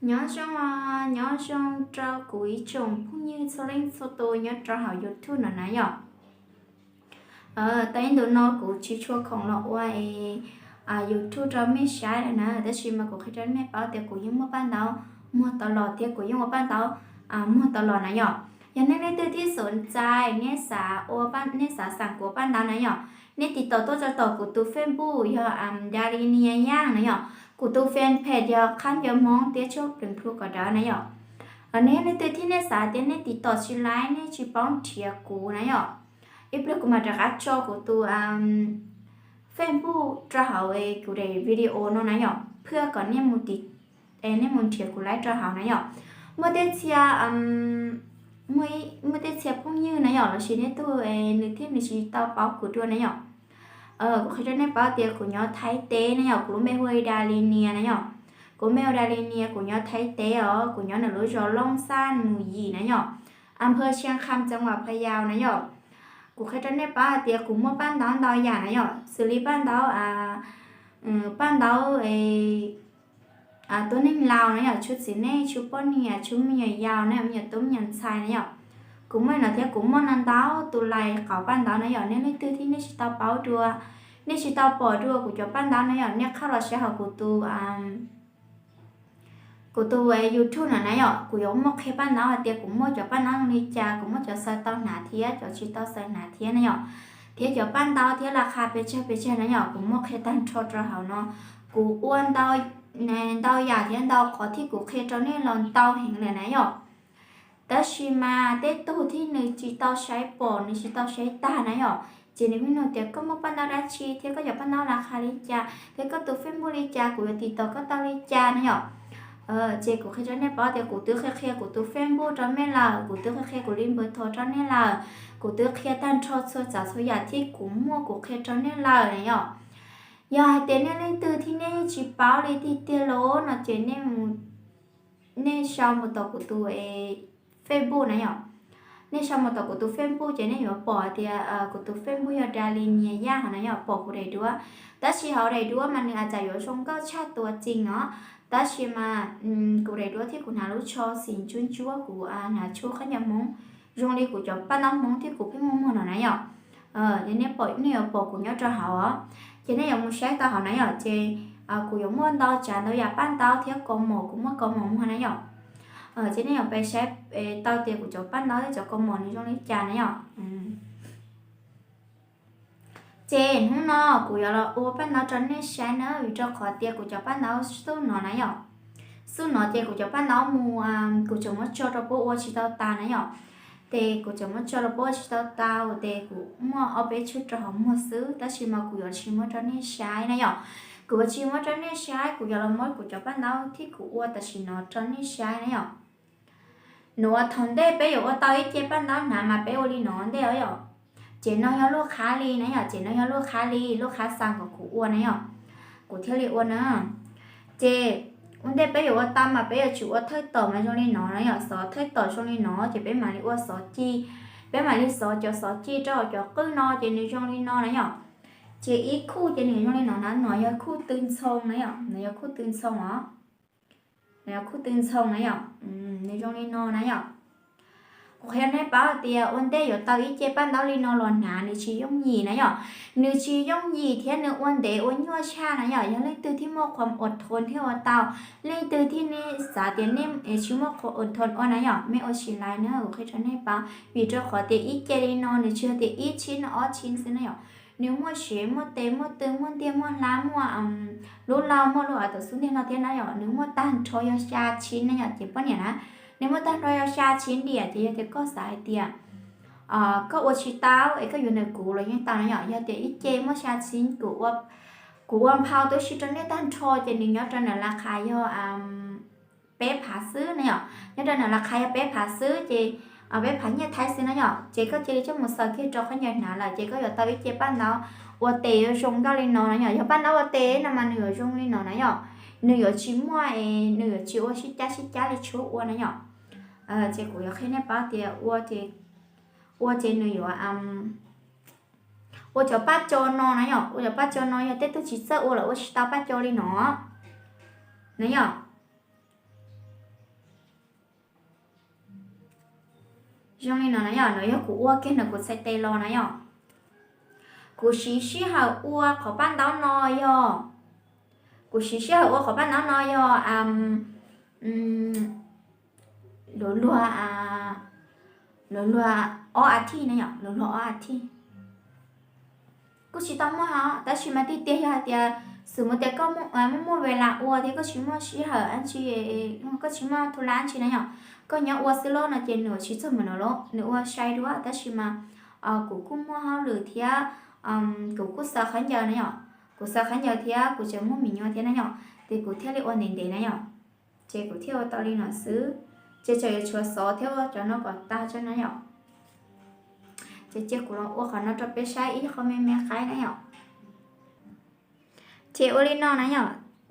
Nyob zoo, nyob zoo rau kuv ib tsoom phooj ywg txhua leej txhua tus nyob rau hauv YouTube no na yom. Tau ib ntu no kuv tsis tshua khoom los ua YouTube rau mej saib na, tab sis mas kuv qhia rau mej paub tias kuv yeej muaj paj ntaub muag tau los thiab kuv yeej ua paj ntaub muag tau los na yom. Yog nej leej twg thiab xom ntxais, nej xav ua, nej xav xam kuv ua paj ntaub na yom, nej tiv tauj tuaj rau tom kuv tus Facebook yog Dalinia Yaj na yom, kuv tus fanpage yog Qhab Ncaws Hmoob Tiab Tshuaj Pleev Plhu kom dawb na yom. Nej leej twg thiab nej xav tias nej tiv tauj tsis laib, nej tsis paub nrhiav kuv na yom, ib pliag kuv mam rov qab tso kuv tus Facebook rau hauv kuv daim video no na yom, phaj kom nej mus nrhiav kuv laib rau hauv na yom. Muaj tej txhia, muaj tej txhia phooj ywg na yom, lossis nej tug nws thiab nws tsis tau paub kuv dua na yom. Kuv qhia rau nej paub tias kuv nyob Thaib teb na yom, kuv lub npe hu ua Dalinia na yom. Kuv lub npe hu ua Dalinia, kuv nyob Thaib teb os, kuv nyob ntawm lub zos Looj Xaj Mus Yim na yom, a phas Xiav Kham, txawv Vam Pha Yau na yom. Kuv qhia rau nej paub hais tias kuv muaj paj ntaub ntau yam na yom, xws li paj ntaub, paj ntaub tuab neeg laus na yom, tshuaj txiv neej, tshuaj poj niam, tshuaj me nyuam yaus na, me nyuam tub me nyuam ntxhais na yom. Kuv muaj no thiab kuv muaj no ntau tus lais qauv paj ntaub na yom, nej leej twg thiab nej tsis tau paub dua, nej tsis tau pom dua kuv cov paj ntaub na yom, nej qhab los saib hauv kuv tus kuv tus YouTube no na yom, kuv yuav muaj qhia paj ntaub hais tias kuv muaj cov paj ntaub li cas, kuv muaj cov xaws tau hnav thiab cov tsis tau xaws hnav thiab na yom, thiab cov paj ntaub thiab las qha pes tsawg pes tsawg na yom, kuv muaj qhia tag nrho rau hauv no. Kuv ua ntau yam thiab ntau qhov thiab kuv qhia rau nej los ntau heev lawm na yom. Tab sis mas tej tug thiab nws tsis tau saib pom, nws tsis tau saib tag na yom, ces nws pheej nug tias koj muaj paj ntaub dab tsi thiab koj cov paj ntaub las qha li cas thiab koj tus Facebook li cas, kuv yuav tiv tauj koj tau li cas na yom. Ces kuv qhia rau nej paub tias kuv twb qhia qhia kuv tus Facebook rau nej lawm, kuv twb qhia qhia kuv li npawb thov rau nej lawm, kuv twb qhia tag nrho txhua tsav txhua yam thiab kuv muaj kuv qhia rau nej lawm na yom. Yog hais tias nej leej twg thiab nej yeej tsis paub li tiag tiag los no ces nej sau mus tom kuv tus Facebook na yom. Nej sau mus tom kuv tus Facebook ces nej yuav pom hais tias kuv tus Facebook yog Dalinia Yaj hov na yom, pom kuv daim duab. Tab sis hauv daim duab mas nws a tsam yuav zoo nkauj tshaj tuaj txij no, tab sis mas kuv daim duab thiab kuv hnav lub tsho xim ntsuab ntsuab, kuv hnav tshuaj qhab ncaws hmoob zoo li kuv cov paj ntaub hmoob thiab kuv pheej muag muag no na yom. Nej pom, nej yuav pom kuv nyob rau hauv os. Ces nej yuav mus saib tau hauv na yom, ces kuv yuav muaj ntau tsav ntau yam paj ntaub thiab kaus mom, kuv muaj kaus mom muag na yom. Ces nej yuav pais saib tau tias kuv cov paj ntaub thiab cov kaus mom nws zoo li cas na yom. Ces hnub no kuv yuav los ua paj ntaub rau nej saib na, vim rau qhov tias kuv cov paj ntaub xub no na yom. Xub no ces kuv cov paj ntaub mus, kuv tseem muab tso rau puab ua tsis tau tas na yom. Ces kuv tseem muab tso rau puab ua tsis tau tas, ces kuv muaj ob peb tshuaj rau hauv muag xwb, tab sis mas kuv yuav tsis muab rau nej saib na yom. Kuv yuav tsis muab rau nej saib, kuv yuav los muab kuv cov paj ntaub thiab kuv ua tam sim no rau nej saib na yom. Nws ua thaum ntej peb yuav ua tau ib ce paj ntaub hnav mas peb ua li no ntej os yom. Ces no yog lub qhab li na yom, ces no yog lub qhab li, lub qhab xav kom kuv ua na yom, kuv thiaj li ua na. Ces ua ntej peb yuav ua tau mas peb yuav tsum ua thawj tom mas zoo li no na yom, xov thawj tom zoo li no ces peb mam li ua xov ci, peb mam li xov cov xov ci rau cov qwj no ces nws zoo li no na yom. Ces ib khuj ces nws zoo li no na, no yog khuj tw ntxhoo na yom, no yog khuj tw ntxhoo os. No yog khuj tw ntxhoo na yom, nws zoo li no na yom. Kuv qhia nej paub tias ua ntej yuav tau ib ce paj ntaub li no los hnav nws tsis yooj yim na yom. Nws tsis yooj yim thiab nws ua ntev ua nyuaj tshaj na yom. Yog leej twg thiaj muaj qhuas ua thoo thiaj ua tau, leej twg thiaj nej xav tias nej tsis muaj qhuas ua thoo ua na yom, mej ua tsis laiv na, kuv qhia rau nej paub. Vim rau qhov tias ib ce li no nws tsis yog tias ib tshib no ob tshib xwb na yom. Nws muaj siav muaj tes muaj tw muaj ntiag muaj hlab muaj lub lauj muaj lub av tom xub ntiag no thiab na yom. Nws muaj tag nrho yog xya tshib na yom, ces poj niam na, nws muaj tag nrho yog xya tshib ntiam. Ces yog tias koj xav hais tias koj ua tsis tau es koj yuav nrog kuv los yeej tau na yom. Yog tias ib ce muaj xya tshib, kuv ua nphau tub si rau nej tag nrho ces nws nyob rau ntawm las qha yog peb phav xwb na yom. Nyob rau ntawm las qha yog peb phav xwb ces peb phav nyiaj Thaib xwb na yom. Ces koj cia li coj mus xaws kiag rau qhab ncaws hnav lawm ces koj yuav tau ib ce paj ntaub ua tes yuav zoo nkauj li no na yom. Yog paj ntaub ua tes no mas nws yuav zoo li no na yom. Nws yuav tsis muaj, nws yuav tsis ua sib cab sib cab li tshuav ua na yom. Ces kuv yuav qhia nej paub tias ua ces, ua ces nws yuav ua cov paj co no na yom. Ua cov paj co no yog tej tug tsis txawj ua los ua tsis tau paj co li no na yom. Zoo li no na yom, no yog kuv ua kiag ntawm kuv txhais tes los na yom. Kuv siv sij hawm ua qhov paj ntaub no yog, kuv siv sij hawm ua qhov paj ntaub no yog luag luag, luag luag ob a thiv na yom, luag luag ob a thiv. Kuj tsis tau muaj hos, tab sis mas tiag tiag yog hais tias xwm mus tias koj muaj muaj ve las ua thiab koj tsis muaj sij hawm dab tsi, koj tsis muaj thu lab dab tsi na yom, koj nyob ua xwb los no ces nws tsis txog mus no los nws ua sai dua, tab sis mas kuv kuj muaj hauj lwm thiab, kuv kuj xaws khaub ncaws na yom, kuv xaws khaub ncaws thiab kuv tseem muaj me nyuam thiab na yom, ces kuv thiaj li ua ntev ntev na yom. Ces kuv thiaj ua tau li no xwb. Ces tseem yuav tshuav xov thiab ua cov no kom tag tso na yom. Ces cia kuv los ua qhov no rau peb saib ib qho me me qaib na yom. Ces ua li no na yom,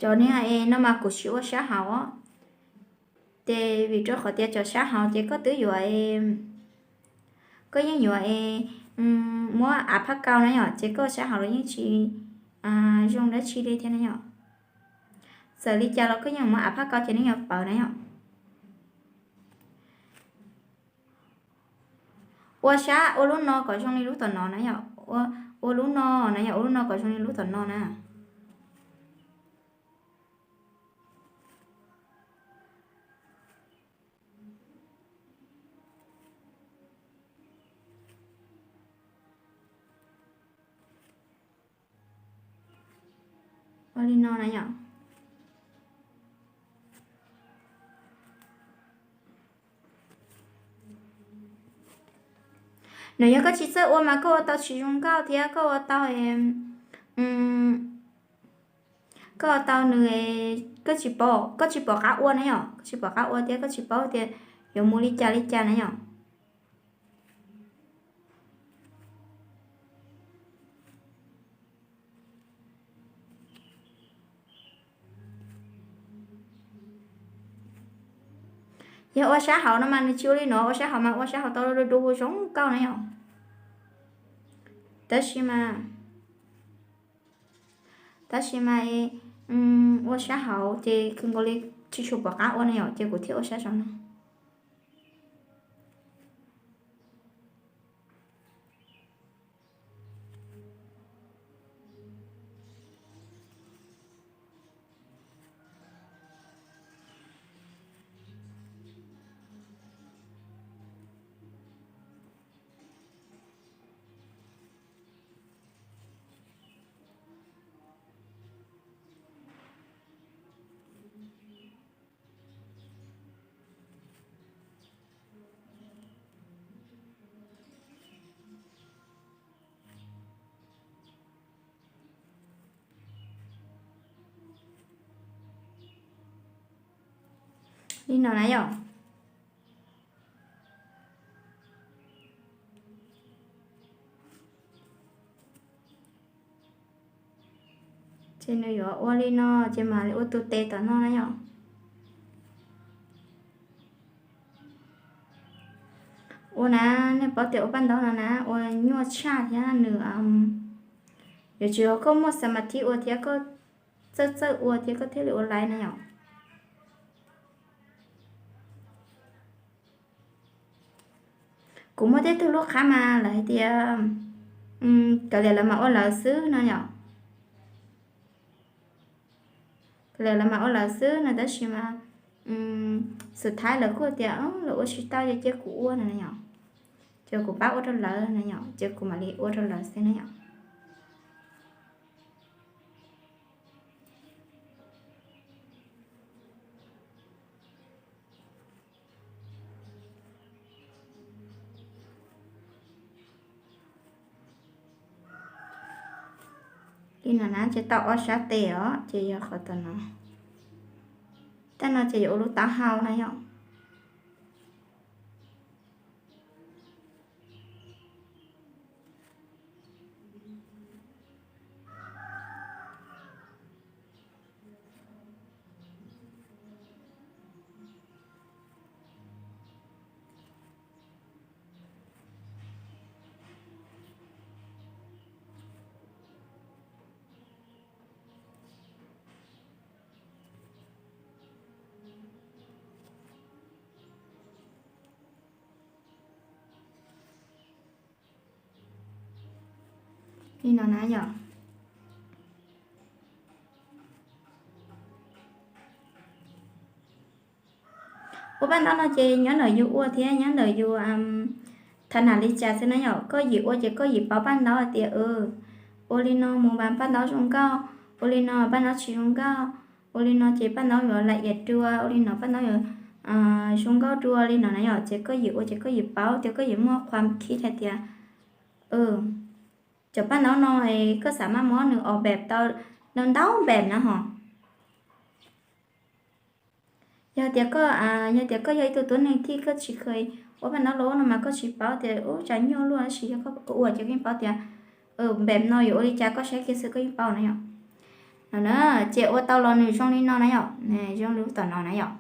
cov niag no mas kuv tsis ua sab hauv. Ces vim rau qhov tias cov sab hauv ces koj twb yuav, koj yeej yuav muab av phaj kau na yom, ces koj sab hauv los yeej tsis zoo dab tsi li thiab na yom. Txawm li cas los koj yeej muab av phaj kau ces nej yuav pawv na yom. Ua sab ua lub no kom zoo li lub tom no na yom, ua lub no na yom, ua lub no kom zoo li lub tom no na. Ua li no na yom. Nws yog koj tsis txawj ua mas koj ua tau tsis zoo nkauj thiab koj ua tau, koj ua tau nws, koj tsis pom, koj tsis pom qab ua na yom, koj tsis pom qab ua thiab koj tsis paub tias yuav mus li cas li cas na yom. Yog ua sab hauv no mas nws tsis ua li no, ua sab hauv mas ua sab hauv tau du du zoo nkauj na yom. Tab sis mas, tab sis mas ua sab hauv ces khwv nkaus li tsis tshua pom qab ua na yom, ces kuv thiaj ua sab saum no. Li no na yom. Ces nws yuav ua li no, ces mam li ua tus tes tom no na yom. Ua na, nej paub tias ua paj ntaub no na ua nyuaj tshaj thiab nws yuav tsum yog koj muaj xas mas thib ua thiab koj txawj txawj ua thiab koj thiaj li ua laiv na yom. Kuv muaj tej tug lub qhab mas lawv hais tias kav liam lawv mam ua lawv xwb no yom. Kav liam lawv mam ua lawv xwb no tab sis mas xus thaib lawv kuj tias lawv ua tsis tau ces cia kuv ua no na yom. Ces kuv pab ua rau lawv na yom, ces kuv mam li ua rau lawv xwb na yom. Li no na ces tau ob sab tes os, ces yog qhov tom no. Tej no ces yuav ua lub taub hau na yom. Li no na yom. Ua paj ntaub no ces nyob ntawm yus ua thiab nyob ntawm yus tham nam li cas xwb na yom. Koj yim ua ces koj yim paub paj ntaub hais tias ua li no mus mas paj ntaub zoo nkauj, ua li no paj ntaub tsis zoo nkauj, ua li no ces paj ntaub yuav la ias dua, ua li no paj ntaub yuav zoo nkauj dua li no na yom. Ces koj yim ua ces koj yim paub tias koj yim muaj qhuam khib hais tias cov paj ntaub no koj xav mas muab nws ua npem tau ntau ntau npem na ho. Yog tias koj, yog tias koj yog ib tug tuab neeg thiab koj tsis kheev ua paj ntaub los no mas koj tsis paub tias ub tsam nyuaj luaj, tab sis yog koj ua ces koj yeej paub tias npem no yuav ua li cas, koj saib kiag xwb koj yeej paub na yom. No na, ces ua tau los nws zoo li no na yom, zoo li tom no na yom.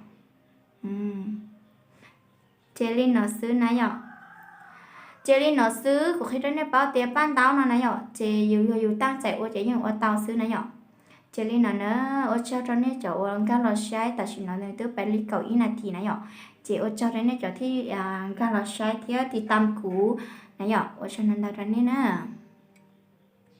Ces li no xwb na yom. Ces li no xwb, kuv qhia rau nej paub tias paj ntaub no na yom, ces yus yog yus tab txais ua ces yeej ua tau xwb na yom. Ces li no na, ua tsaug rau nej cov uas nkag los saib, tam sim no nws twb peb li kaum ib nas this na yom. Ces ua tsaug rau nej cov thiab nkag los saib thiab tiv tam kuv na yom, ua tsaug ntau ntau rau nej na.